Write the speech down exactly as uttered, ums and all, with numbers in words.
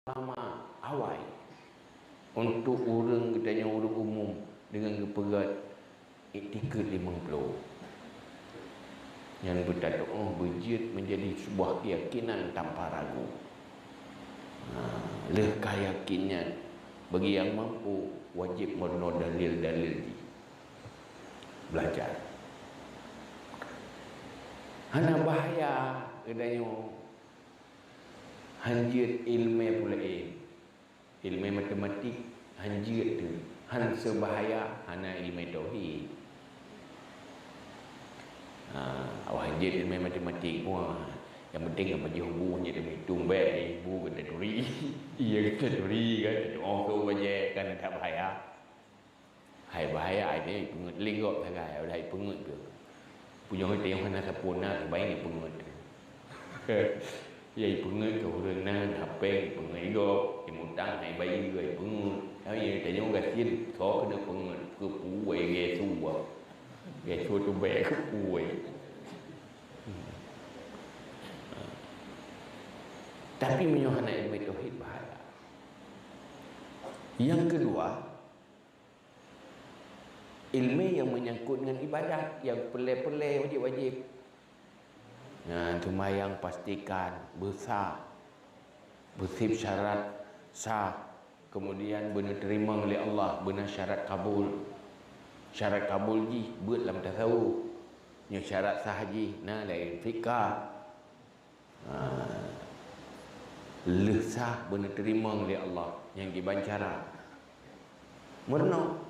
ulama awai untuk ureuëng geutanyoe ureuëng umum deungon geupeugét iktikeuet limong ploh. Nyan beutatuoh beujeuet menjadi sebuah keyakinan tanpa ragu. Ha, lheueh ka yakin nyan, bagi nyang mampu wajéb meurunoe dalil-dalil jih. Belajar. Hana bahaya geutanyoe hanjeuet ilmu pula, eh. Ilmu matematik hanjeuet tu. Han seubahaya hana ilmu tauhid. Ha, awak hanjeuet ilmu matematik pun. Yang penting apa jih bu hanya demi tung baik, eh, bu kata turi. Iya kata turi kan. Oh, kau baca kan tak bahaya. Hai bahaya, hai teuh peungeut lé gob sagai, udah peungeut tu. Pujoe teuh hana sapeue na, baik peungeut. Ya peungeut ke ureuëng na, hapeng peungeut gob, imutang hai bayi gai peungeut. Tapi ya tanya gasien, so kena peungeut, ke puai gesu. Gesu tu baik ke puai. Tapi meunyoe hana ilmu tauhid bahaya. Yang kedua, ilmu yang menyangkut dengan ibadat, yang peureulée-peureulée wajib-wajib. Nah, sembahyang pastikan beusah, beusép syarat sah, kemudian beuneuteurima lé Allah, beuna syarat kabul. Syarat kabul jih beuet lam tasawuf. Nyoe syarat sah jih na lé fikah. Ha, lheueh sah beuneuteurima lé Allah nyang kiban cara. Meurunoe